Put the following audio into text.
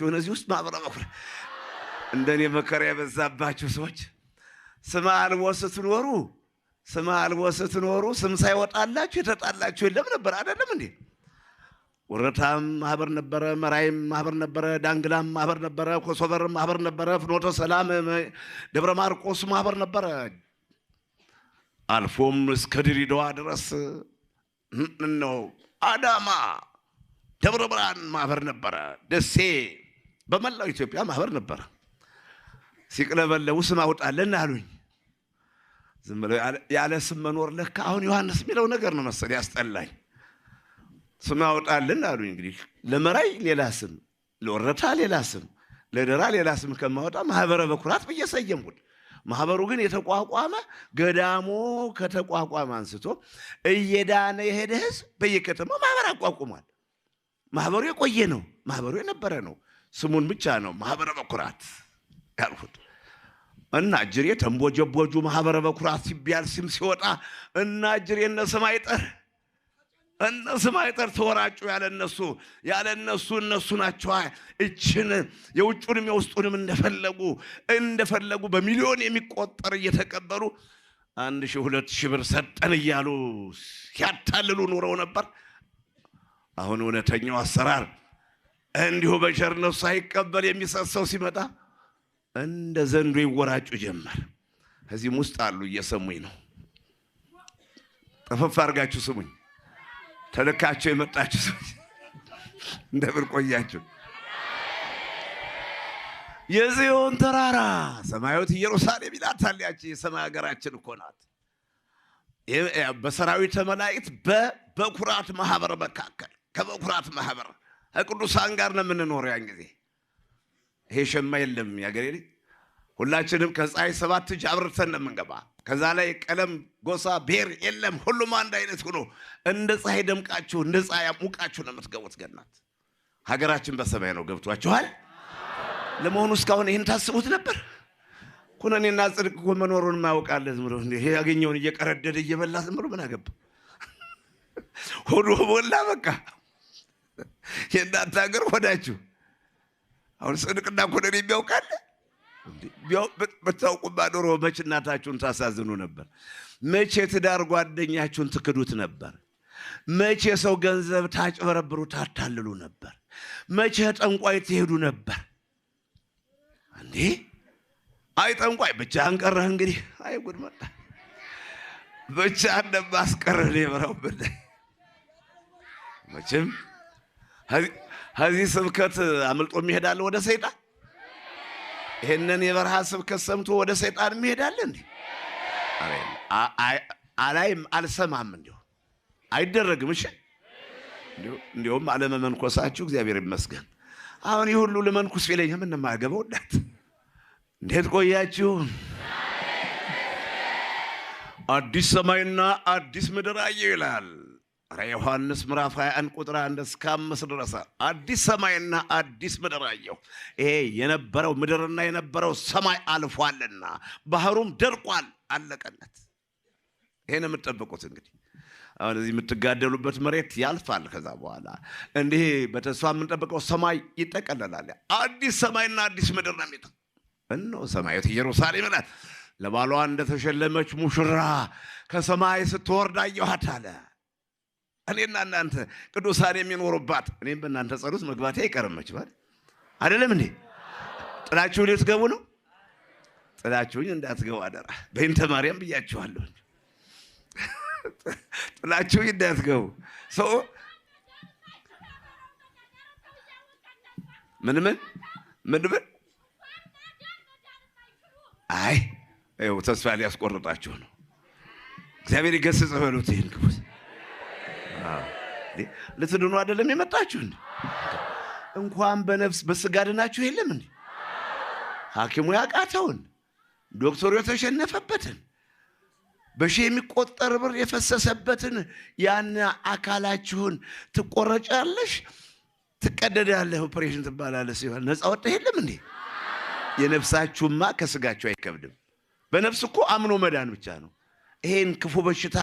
እነዚህ ውስጥ ማህበረ በኩራት እንደኔ መከራ የበዛባችሁ ሰዎች ስም አልቦ ስትኖሩ፣ ስም አልቦ ስትኖሩ ስም ሳይወጣላችሁ የተጣላችሁ የለም ነበር አይደለም እንዴ? ወረታም ማህበር ነበረ፣ መራይም ማህበር ነበረ፣ ዳንግላም ማህበር ነበረ፣ ኮሶበር ማህበር ነበረ፣ ፍኖተ ሰላም ደብረ ማርቆስ ማህበር ነበረ። አልፎም እስከ ድሬዳዋ ድረስ ነው፣ አዳማ ደብረ ብርሃን ማህበር ነበረ፣ ደሴ፣ በመላው ኢትዮጵያ ማህበር ነበረ። ሲቅለበለቡ ስም አውጣለን አሉኝ። ዝም ብለው ያለ ስም መኖር ለካ አሁን ዮሐንስ የሚለው ነገር ነው መሰል ያስጠላኝ። ስም አውጣልን አሉኝ። እንግዲህ ለመራይ ሌላ ስም፣ ለወረታ ሌላ ስም፣ ለደራ ሌላ ስም ከማወጣ ማህበረ በኩራት ብዬ ሰየምኩት። ማህበሩ ግን የተቋቋመ ገዳሞ ከተቋቋመ አንስቶ እየዳነ የሄደ ህዝብ በየከተማው ማህበር አቋቁሟል። ማህበሩ የቆየ ነው። ማህበሩ የነበረ ነው። ስሙን ብቻ ነው ማህበረ በኩራት ያልኩት። እና እጅሬ ተንቦጀቦጁ ማህበረ በኩራት ሲቢያል ስም ሲወጣ እና እጅሬ እነ ስም አይጠር እነ ስም አይጠር ተወራጩ። ያለ እነሱ ያለ እነሱ እነሱ ናቸው። እችን የውጩንም የውስጡንም እንደፈለጉ እንደፈለጉ በሚሊዮን የሚቆጠር እየተቀበሉ 1000 2000 ብር ሰጠን እያሉ ሲያታልሉ ኑረው ነበር። አሁን እውነተኛው አሰራር እንዲሁ በቸርነቱ ሳይቀበል የሚሰጥ ሰው ሲመጣ እንደ ዘንዶ ይወራጩ ጀመር። ከዚህም ውስጥ አሉ እየሰሙኝ ነው። ጠፈፍ አድርጋችሁ ስሙኝ። ተልካችሁ የመጣችሁ ሰዎች እንደምን ቆያችሁ? የጽዮን ተራራ ሰማያዊት ኢየሩሳሌም ይላታል። ያቺ የሰማይ ሀገራችን እኮ ናት። በሰራዊተ መላእክት በበኩራት ማህበር መካከል ከበኩራት ማህበር ከቅዱሳን ጋር ነው የምንኖረው። ያን ጊዜ ይሄ ሸማ የለም ያገሬ ልጅ። ሁላችንም ከፀሐይ ሰባት እጅ አብርተን ነው የምንገባ። ከዛ ላይ ቀለም፣ ጎሳ፣ ብሔር የለም። ሁሉም አንድ አይነት ሆኖ እንደ ፀሐይ ደምቃችሁ እንደ ፀሐይ ሙቃችሁ ነው የምትገቡት ገነት። ሀገራችን በሰማይ ነው። ገብቷችኋል? ለመሆኑ እስካሁን ይህን ታስቡት ነበር? ኩነኔና ጽድቅ እኮ መኖሩን ማያውቃለ። ዝም ብሎ ይሄ ያገኘውን እየቀረደደ እየበላ ዝም ብሎ ምን አገባ? ሆዶ ሞላ። በቃ የእናንተ ሀገር ሆዳችሁ። አሁን ጽድቅና ኩነኔ የሚያውቃለ ብታውቁማ ኖሮ መች እናታችሁን ታሳዝኑ ነበር? መቼ ትዳር ጓደኛችሁን ትክዱት ነበር? መቼ ሰው ገንዘብ ታጭበረብሩ ታታልሉ ነበር? መቼ ጠንቋይ ትሄዱ ነበር? እንዴ አይ ጠንቋይ ብቻህን ቀረህ። እንግዲህ አይ ጉድ መጣ። ብቻህን እንደማስቀርህ ነው የበራው ብለህ መቼም ከዚህ ስብከት አምልጦ የሚሄዳለ ወደ ሰይጣን። ይሄንን የበረሃ ስብከት ሰምቶ ወደ ሰይጣን የሚሄዳለ እንዴ? አላይም፣ አልሰማም። እንዲሁ አይደረግም። እሺ እንዲሁም አለመመንኮሳችሁ እግዚአብሔር ይመስገን። አሁን ይህ ሁሉ ልመንኩስ ቢለኝ ምን ማገበው እንዳት። እንዴት ቆያችሁ? አዲስ ሰማይና አዲስ ምድር አየሁ ይላል ራዕየ ዮሐንስ ምዕራፍ 21 ቁጥር 1 እስከ 5 ድረስ። አዲስ ሰማይና አዲስ ምድር አየሁ። ይሄ የነበረው ምድርና የነበረው ሰማይ አልፏልና ባህሩም ደርቋል፣ አለቀለት። ይሄን የምትጠብቁት እንግዲህ አሁን እዚህ የምትጋደሉበት መሬት ያልፋል። ከዛ በኋላ እንዲህ በተስፋ የምንጠብቀው ሰማይ ይጠቀለላል። አዲስ ሰማይና አዲስ ምድር ነው የሚጠ እነሆ ሰማያዊት ኢየሩሳሌም ናት። ለባሏ እንደተሸለመች ሙሽራ ከሰማይ ስትወርድ አየኋት አለ። እኔና እናንተ ቅዱሳን የሚኖሩባት እኔም በእናንተ ጸሎት መግባቴ አይቀርም መች አይደለም እንዴ? ጥላችሁ ልትገቡ ነው? ጥላችሁኝ እንዳትገቡ አደራ። በይንተ ማርያም ብያችኋለሁ። ጥላችሁኝ እንዳትገቡ። ሰው ምን ምን ምን ምን አይ ይኸው ተስፋ ሊያስቆርጣችሁ ነው። እግዚአብሔር ይገስጽ በሉት። ይህን ክፉ ልትድኑ አይደለም የመጣችሁ እንዴ? እንኳን በነፍስ በስጋ ድናችሁ የለም እንዴ? ሐኪሙ ያቃተውን ዶክተሩ የተሸነፈበትን በሺህ የሚቆጠር ብር የፈሰሰበትን ያን አካላችሁን ትቆረጫለሽ፣ ትቀደዳለህ፣ ኦፕሬሽን ትባላለህ ሲሆን ነፃ ወጥተህ የለም እንዴ? የነፍሳችሁማ ከስጋችሁ አይከብድም። በነፍስ እኮ አምኖ መዳን ብቻ ነው። ይሄን ክፉ በሽታ